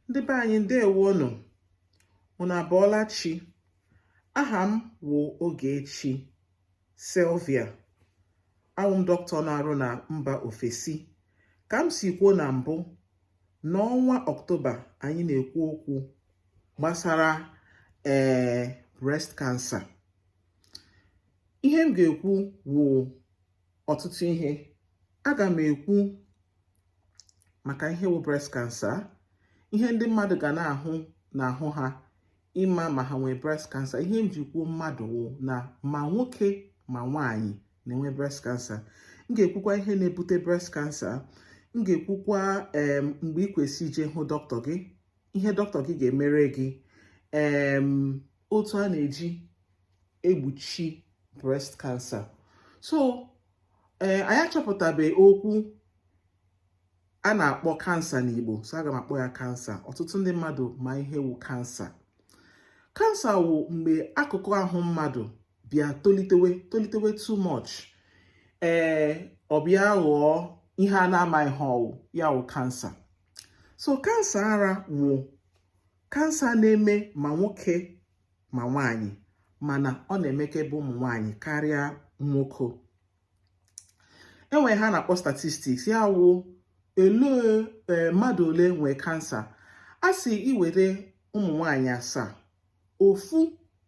Ndị be anyị, ndewonụ. Unu abọọla chi? Aha m wụ Ogechi Sylvia. Awụ m dọkịta na-arụ na mba ofesi. Ka m si kwuo na mbụ, n'ọnwa Ọktoba anyị na-ekwu okwu gbasara breast cancer. Ihe m ga-ekwu wụ ọtụtụ ihe. Aga m ekwu maka ihe wụ breast cancer, ihe ndị mmadụ ga na-ahụ n'ahụ ha ịma ma ha nwee breast cancer. Ihe m ji kwuo mmadụ wụ na ma nwoke ma nwaanyị na-enwe breast cancer. M ga-ekwukwa ihe na-ebute breast cancer. M ga-ekwukwa mgbe ị kwesị ije hụ dọkịta gị, ihe dọkịta gị ga-emere gị, otu a na-eji egbochi breast cancer. So anyị achọpụtabeghị okwu a na-akpọ kansa n'Igbo, so aga m akpọ ya kansa. Ọtụtụ ndị mmadụ ma ihe wụ kansa. Kansa wụ mgbe akụkụ ahụ mmadụ bịa tolitewe tolitewe too much, ọ bịa ghọọ ihe a na-amaghị ihe ọwụ, ya wụ kansa. So kansa ara wụ kansa na-eme ma nwoke ma nwaanyị, mana ọ na-emekebe ụmụ nwaanyị karịa nwoke. Enwere ha na-akpọ statistics, ya wụ elee mmadụ ole nwee kansa. A sị iwere ụmụ nwaanyị asaa, ofu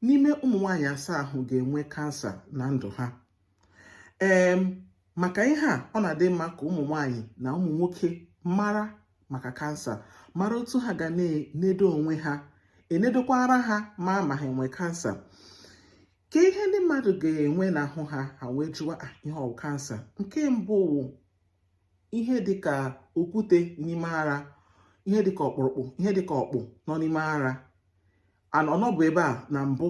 n'ime ụmụ nwaanyị asaa ahụ ga-enwe kansa na ndụ ha. Maka ihe a, ọ na-adị mma ka ụmụ nwaanyị na ụmụ nwoke mara maka kansa, mara otu ha ga na-enedo onwe ha, enedokwara ha ma ha enwe kansa. Ka ihe ndị mmadụ ga-enwe n'ahụ ha, ha wee jụwa ihe ọ kansa. Nke mbụ wụ ihe dịka okwute n'ime ara, ihe dịka ọkpụrụkpụ, ihe dịka ọkpụ nọ n'ime ara. Ọnọbụ ebe a na mbụ,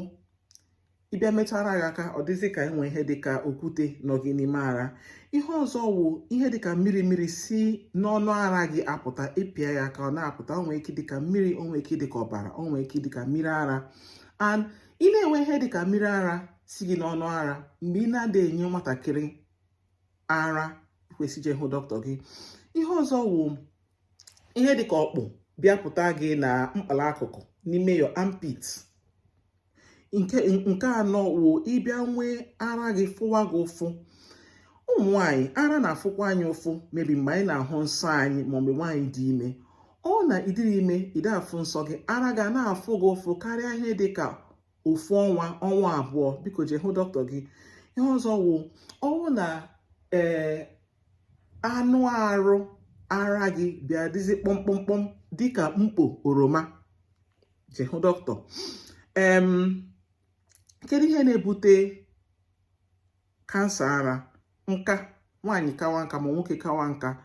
ịbịa metara gị aka, ọ dịzị ka enwe ihe dịka okwute nọ gị n'ime ara. Ihe ọzọ wụ ihe dịka mmiri mmiri si n'ọnụ ara gị apụta. Ịpịa ya aka, ọ na-apụta. O nwee ike dịka mmiri, o nwee ike dịka ọbara, o nwee ike dịka mmiri ara. And ị na-enwe ihe dịka mmiri ara si gị n'ọnụ ara mgbe ị na-adịghị enye nwatakịrị ara, kwesị ije hụ dọkịta gị. Ihe ọzọ wụ ihe dịka ọkpụ bịa pụta gị na mkpala akụkụ n'ime your armpit. Nke anọ wụ ịbịa nwee ara gị fụwa gị ụfụ. Ụmụ nwanyị, ara na-afụkwa anyị ụfụ mebi mgbe anyị na-ahụ nsọ anyị, ma mgbe nwaanyị dị ime. Ọ na ịdịrị ime, ịdị afụ nsọ gị, ara ga na-afụ gị ụfụ karịa ihe dịka ofu ọnwa, ọnwa 2, biko jee hụ dọkịta gị. Ihe ọzọ wụ ọwụ na anụ arụ ara gị bịa dịzi kpọmkpọmkpọm dịka mkpo oroma, jee hụ dọkịta. Kedu ihe na-ebute kansa ara? Nka. Nwaanyị kawa nka ma nwoke kawa nka,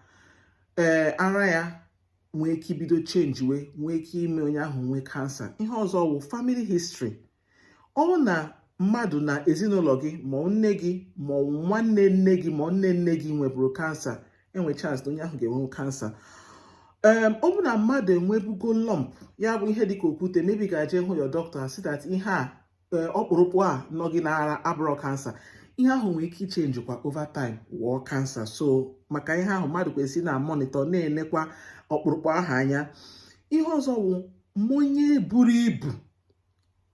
ara ya nwee ike ibido chenjiwe, nwee ike ime onye ahụ nwee kansa. Ihe ọzọ wụ family history. Ọ na mmadụ na ezinụlọ gị, ma nne gị ma nwanne nne gị ma nne nne gị nweburu kansa, enwe chance na onye ahụ ga-enwe kansa. Ọ bụ na mmadụ enwebugo lump, ya bụ ihe dịka okwute, maybe ga-eje hụ your doctor, si that ihe a, ọkpụrụkpụ a nọ gị n'ara abụrọ kansa. Ihe ahụ nwere ike ichenjikwa over time wụọ kansa. So maka ihe ahụ, mmadụ kwesịrị na monitor, na-enekwa ọkpụrụkpụ ahụ anya. Ihe ọzọ wụ onye buru ibu.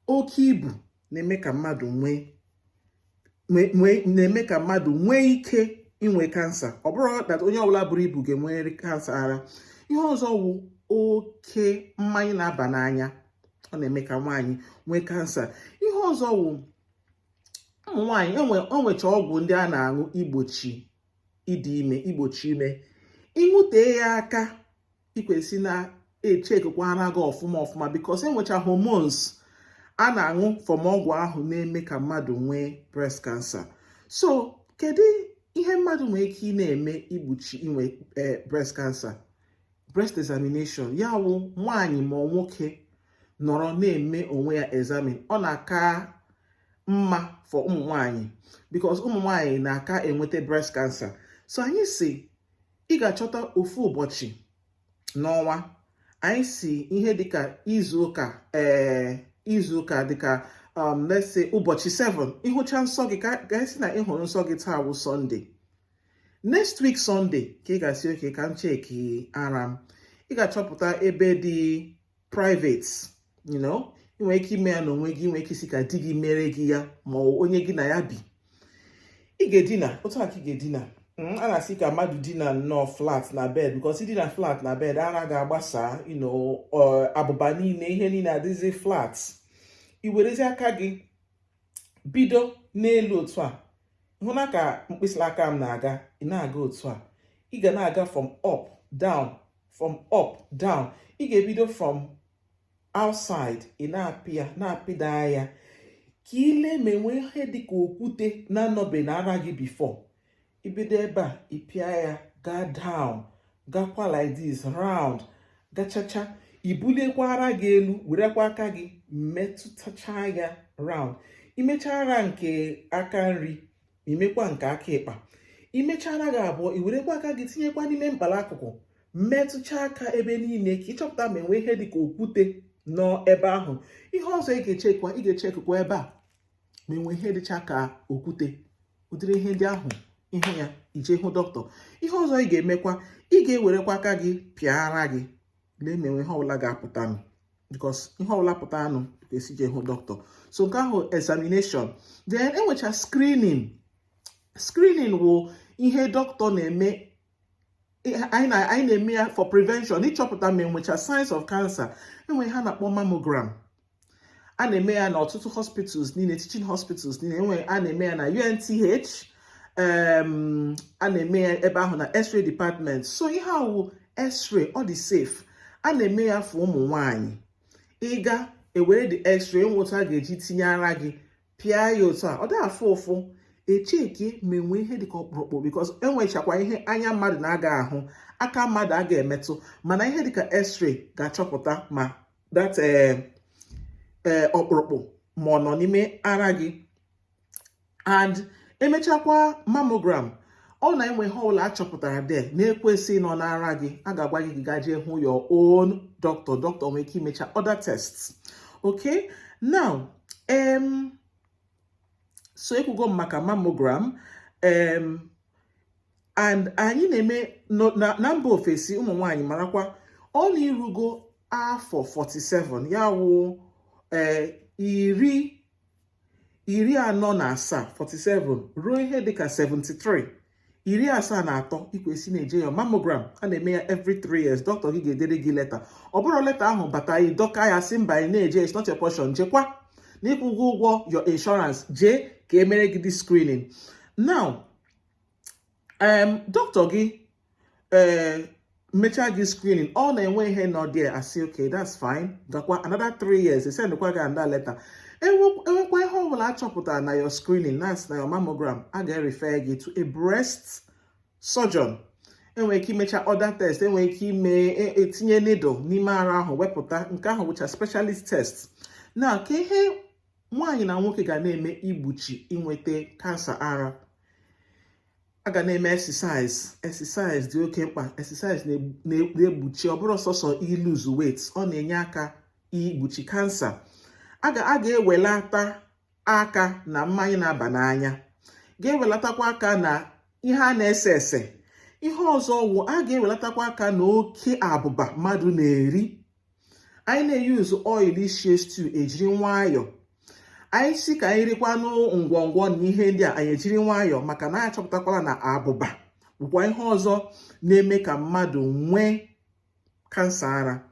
Oke ibu na-eme ka mmadụ nwee ike inwe kansa. Ọ bụrụ that onye ọbụla buru ibu ga-enwerịrị kansa ara. Ihe ọzọ wụ oke mmanya na-aba n'anya, ọ na-eme ka nwaanyị nwee kansa. Ihe ọzọ wụ ụmụ nwaanyị enwecha ọgwụ ndị a na-aṅụ igbochi ịdị ime, igbochi ime. Ịṅụtee ya aka, ikwesị na-echekwa ara gị ọfụma ọfụma, because enwecha hormones a na-aṅụ from ọgwụ ahụ na-eme ka mmadụ nwee breast cancer. So kedu ihe mmadụ nwere ike ị na-eme igbochi inwe breast cancer? Breast examination, ya wụ nwaanyị ma nwoke nọrọ na-eme onwe ya examine. Ọ na-aka mma for ụmụ nwanyị because ụmụ nwanyị na-aka enweta breast cancer. So anyị si ị ga-achọta ofu ụbọchị n'ọnwa, anyị si ihe dịka izu ụka, izu ụka dịka let's say ụbọchị 7, ịhụcha nsọ gị, ka anyị si na ịhụrụ nsọ gị taa wụ Sunday, next week Sunday ka ị ga-asị, "Okay, ka m cheki ara m." Ị ga-achọpụta ebe dị private. Ị nwere ike ime ya n'onwe gị, ị nwere ike isi ka di gị mere gị ya, ma ọ onye gị na ya bi. Ị ga-edina otu a ka ị ga-edina. A na-asị ka mmadụ dina nnọọ flat na bed, because idina flat na bed, ara ga-agbasa, abụba niile, ihe niile adịzi flat. I werezi aka gị bido n'elu otu a, hụ na ka mkpịsị aka m na-aga. Ị na-aga otu a, ị ga na-aga from up down, from up down. Ị ga-ebido from outside, ị na-apị ya, na-apịda ya, ka ile ma enwee ihe dịka okwute na-anọbe n'ara gị before. Ibido ebe a, ịpịa ya, gaa down, gakwa like this round, gachacha, ibuliekwa ara gị elu, werekwa aka gị metụtacha ya round. Imechaa ara nke aka nri, imekwa nke aka ịkpa. Imechaa gị abụọ, i werekwa aka gị tinyekwa n'ime mkpara akụkụ, metụcha aka ebe niile ka ịchọpụta ma enwee ihe dịka okwute nọ ebe ahụ. Ihe ọzọ ị ga-echekwa, ị ga-echekwa ebe a ma enwee ihe dịcha ka okwute. Ụdịrị ihe ndị ahụ ịhụ ya, ije hụ dọkịta. Ihe ọzọ ị ga-emekwa, ị ga-ewerekwa aka gị pịa ara gị, lee ma enwe ihe ọbụla ga-apụtanụ, because ihe ọbụla pụtanụ, ga-esi je hụ dọkịta. So nke ahụ examination. Then enwecha screening. Screening wụ ihe dọkịta na-eme, anyị na-eme ya for prevention, ịchọpụta ma enwecha signs of cancer. Enwe ha na-akpọ mammogram. A na-eme ya n'ọtụtụ hospitals niile, teaching hospitals niile. Enwe a na-eme ya na UNTH, a na-eme ya ebe ahụ na x-ray department. So ihe awụ x-ray, ọ dị safe. A na-eme ya for ụmụ nwanyị. Ịga ewere the x-ray, enwe otu a ga-eji tinye ara gị, pịa ya otu a, ọ dị afụ ụfụ, echeke ma enwe ihe dịka ọkpụrụkpụ, because enwechakwa ihe anya mmadụ na-aga ahụ, aka mmadụ aga emetụ, mana ihe dịka x-ray ga-achọpụta ma that ọkpụrụkpụ ma ọ nọ n'ime ara gị. And emechakwa mammogram, ọ na-enwe ihe ọbụla achọpụtara there na-ekwesị nọ n'ara gị, a ga-agwa gị gaa jee hụ your own doctor. Doctor nwere ike imecha other tests. Okay, now, so ekwugo m maka mammogram. And anyị na-eme na mba ofesi. Ụmụ nwanyị marakwa, ọ na-erugo afọ 47, ya wụ 47, 47 ruo ihe dịka 73, 73, ikwesị na-eje ya mammogram. A na-eme ya every 3 years. Dọkịta gị ga-edere gị leta. Ọ bụrụ leta ahụ bata, ị dọka ya, sị mba, ị na-eje, it's not your portion. Jekwa na ịkwụgo ụgwọ your insurance, jee ka emere gị the screening. Now, dọkịta gị mechaa gị screening, ọ na-enwe ihe nọ there, asị, "Okay, that's fine, gakwa another 3 years." Esendịkwa gị another letter. Enwekwa ihe ọbụla achọpụtara na your screening, that's na your mammogram, a ga-refer gị to a breast surgeon. Enwere ike imecha other test, enwere ike ime etinye needle n'ime ara ahụ wepụta. Nke ahụ bụcha specialist test. Na ka ihe nwaanyị na nwoke ga na-eme igbochi inweta kansa ara: a ga na-eme exercise. Exercise dị oke mkpa. Exercise na-egbochi, ọ bụrụ sọsọ ilose weight, ọ na-enye aka igbochi kansa. A ga-ewelata aka na mmanya na-aba n'anya, ga-ewelatakwa aka na ihe a na-ese ese. Ihe ọzọ wụ, a ga-ewelatakwa aka na oke abụba mmadụ na-eri. Anyị na-eyuzu oil ishie stew, ejiri nwayọọ. Anyị si ka anyị rikwanụ ngwongwo na ihe ndị a, anyị ejiri nwayọọ, maka na anyị achọpụtakwala na abụba bụkwa ihe ọzọ na-eme ka mmadụ nwee kansa ara.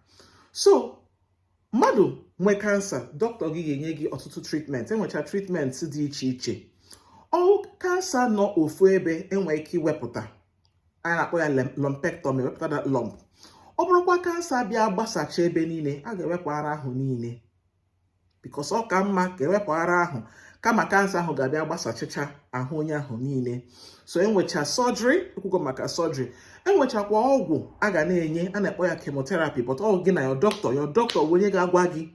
So mmadụ nwee kansa, dọkịta gị ga-enye gị ọtụtụ treatment. Enwecha treatment dị iche iche. Ọwụ kansa nọ ofu ebe, enwee ike iwepụta, a na-akpọ ya lumpectomy, wepụta that lump. Ọ bụrụkwa kansa bịa gbasacha ebe niile, a ga-ewepụ ara ahụ niile, because ọ ka mma ka ewepụ ara ahụ kama kansa ahụ ga-abịa gbasachacha ahụ onye ahụ niile. So enwecha surgery, ekwugo maka surgery. Enwechakwa ọgwụ a ga na-enye, a na-akpọ ya chemotherapy, but ọ gị na your doctor, your doctor bụ onye ga-agwa gị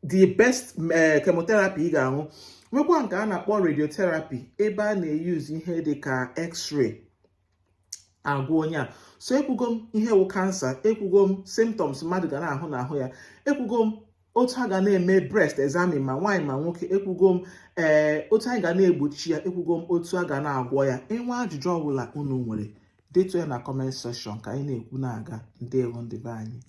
the best chemotherapy ị ga-aṅụ. Nwekwa nke a na-akpọ radiotherapy, ebe a na-eyuzu ihe dị ka x-ray agwọ onye a. So ekwugo m ihe wụ kansa, ekwugo m symptoms mmadụ ga na-ahụ n'ahụ ya, ekwugo m otu a ga na-eme breast examine, ma nwaanyị ma nwoke, ekwugo m otu anyị ga na-egbochi ya, ekwugo m otu a ga na-agwọ ya. Enwe ajụjụ ọbụla unu nwere, detuo ya na comment section ka anyị na-ekwu na-aga. Ndewo, ndị be anyị.